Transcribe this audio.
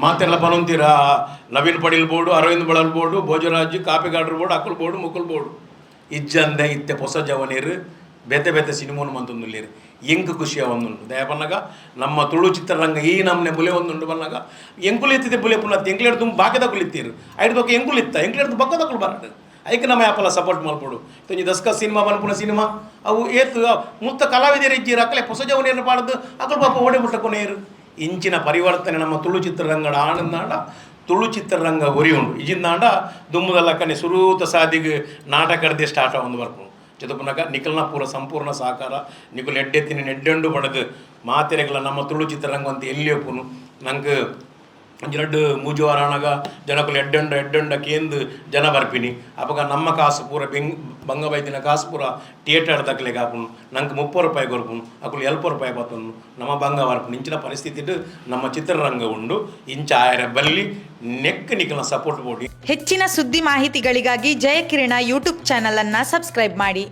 ಮಾತೆರ್ಲ ಪನೊಂತೀರ, ನವೀನ್ ಪಡೀಲ್ ಬೋಡು, ಅರವಿಂದ್ ಬಳ್ಳಾಲ್ ಬೋಡು, ಭೋಜರಾಜ್ ಕಾಪಿಕಾಡ್ರು ಬೋಡು, ಅಕುಲು ಬೋಡು, ಮುಕುಲು ಬೋಡು. ಇಜ್ಜಂದೆ ಇತ್ತೆ ಪೊಸ ಜವನೆರ್ ಬೇತೆ ಬೇತೆ ಸಿನಿಮೋನು ಮಂತೊಂದುಲ್ಲೆರ್. ಎಂಕ್ ಖುಷಿ ಆವೊಂದುಂಡು. ದಾಯೆ ಪನ್ನಗ ನಮ್ಮ ತುಳು ಚಿತ್ರರಂಗ ಈ ನಮ್ನೆ ಬುಲೆ ಒಂದುಂಡು ಪನ್ನಗ, ಎಂಕುಲು ಇತ್ತಿದೆ ಬುಲೆ ಪುನತ್ ಎಂಕ್ಲೆಡ್ ದುಂಬು ಬಾಕಿದಕುಲು ಇತ್ತೆರ್, ಐಡ್ ಬೊಕ್ಕ ಎಂಕುಲು ಇತ್ತ, ಎಂಕ್ಲೆಡ್ದ್ ಬೊಕ್ಕದಕುಲು ಬರಡ್, ಐಕ್ ನಮ ಯಾಪಲ ಸಪೋರ್ಟ್ ಮಲ್ಪೊಡು. ಒಂಜಿ ದಸ್ಕ ಸಿನಿಮಾ ಪನ್ಪುನ ಸಿನಿಮಾ ಅವು ಏತ್ ಮುತ್ತ ಕಲಾವಿದೆರ್ ಇಜ್ಜೆರ್, ಅಕಲೆ ಪೊಸ ಜವನೆರ್ನ ಪಾಡ್ದ್ ಅಕುಲು ಪಾಪ ಓಡೆ ಮುಟ್ಟ ಕೊನೆಯೆರ್. ಇಂಚಿನ ಪರಿವರ್ತನೆ ನಮ್ಮ ತುಳು ಚಿತ್ರರಂಗಡ್ ಆಂಡಂದಾಂಡ ತುಳು ಚಿತ್ರರಂಗ ಒರಿ ಉಂಡು. ಇಜಿಂದಾಂಡ ದುಂಬುದ ಲಕ್ಕನೆ ಸುರೂತ ಸಾದಿಗ್ ನಾಟಕಡ್ದೇ ಸ್ಟಾರ್ಟ್ ಆವೊಂದು ಬರ್ಪುಂಡು. ಚದುಪುನಗ ನಿಕಲ್ನ ಪೂರ ಸಂಪೂರ್ಣ ಸಹಕಾರ, ನಿಕುಲು ಎಡ್ಡೆತ್ತಿನ ಎಡ್ಡೆಂಡು ಪಂಡ್ದ್ ಮಾತೆರೆಗ್ಲ ನಮ್ಮ ತುಳು ಚಿತ್ರರಂಗ ಅಂತ ಎಲ್ಲಿ ಉಪ್ಪುನು. ನಂಕ್ ಒಂಜಿ ರಡ್ಡ್ ಮೂಜಿ ವಾರ ಆನಗ ಜನಕುಲು ಎಡ್ಡೆಂಡ ಎಡ್ಡೆಂಡ ಕೇಂದ್ ಜನ ಬರ್ಪಿನಿ. ಅಪಗ ನಮ್ಮ ಕಾಸು ಪೂರ ಬೆಂಗ್ ಬಂಗ ಬೈದಿನ ಕಾಸು ಪೂರ ಥಿಯೇಟರ್ ದಕ್ಲೆಗ್ ಆಪುಂಡು. ನಂಕ್ 30 ರೂಪಾಯಿ ಕೊರ್ಪುನು, ಅಕುಲು 50 ರೂಪಾಯಿ ಪತ್ತೊನ್ನು, ನಮ್ಮ ಬಂಗ ಬರ್ಪುಂಡು. ಇಂಚಿನ ಪರಿಸ್ಥಿತಿಡ್ ನಮ್ಮ ಚಿತ್ರರಂಗ ಉಂಡು. ಇಂಚ ಆಯೆರೆ ಬಲ್ಲಿ, ನೆಕ್ಕ್ ನಿಕಲ್ನ ಸಪೋರ್ಟ್ ಬೋಡು. ಹೆಚ್ಚಿನ ಸುದ್ದಿ ಮಾಹಿತಿಗಳಿಗಾಗಿ ಜಯಕಿರಣ ಯೂಟ್ಯೂಬ್ ಚಾನೆಲ್ ಅನ್ನು ಸಬ್ಸ್ಕ್ರೈಬ್ ಮಾಡಿ.